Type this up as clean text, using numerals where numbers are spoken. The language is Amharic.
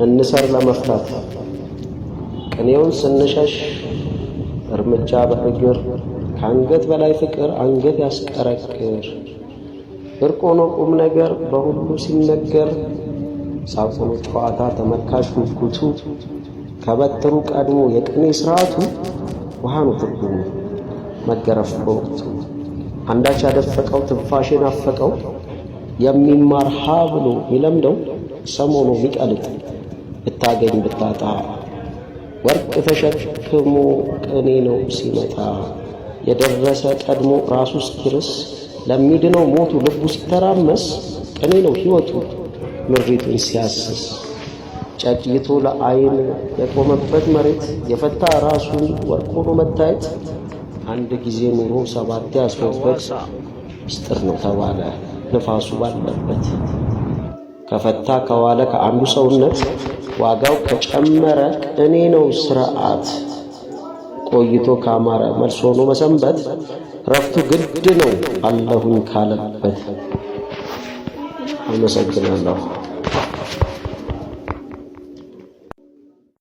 እንሰር ለመፍታት ቅኔውን ስንሸሽ እርምጃ በእግር ከአንገት በላይ ፍቅር አንገት ያስቀረቅር ብርቅ ሆኖ ቁም ነገር በሁሉ ሲነገር ሳቅ ሆኖ ጨዋታ ተመልካች ጉጉቱ ከበትሩ ቀድሞ የቅኔ ስርዓቱ ውሃ ነው ትርጉሙ መገረፍ በወቅቱ አንዳች ያደፈቀው ትንፋሽ የናፈቀው የሚማር ሀ ብሎ የሚለምደው ሰሞኑ ሚቀልጥ ብታገኝ ብታጣ ወርቅ ተሸክሞ ቅኔ ነው ሲመጣ የደረሰ ቀድሞ ራሱ እስኪርስ ለሚድነው ሞቱ ልቡ ሲተራመስ ቅኔ ነው ሕይወቱ ምሪቱን ሲያስስ ጨቅይቶ ለአይን የቆመበት መሬት የፈታ ራሱን ወርቅ ሆኖ መታየት አንድ ጊዜ ኑሮ ሰባቴ አስሮበት ምስጢር ነው ተባለ ንፋሱ ባለበት ከፈታ ከዋለ ከአንዱ ሰውነት ዋጋው ከጨመረ ቅኔ ነው ስርዓት ቆይቶ ካማረ መልስ ሆኖ መሰንበት ረፍቱ ግድ ነው አለሁኝ ካለበት። አመሰግናለሁ።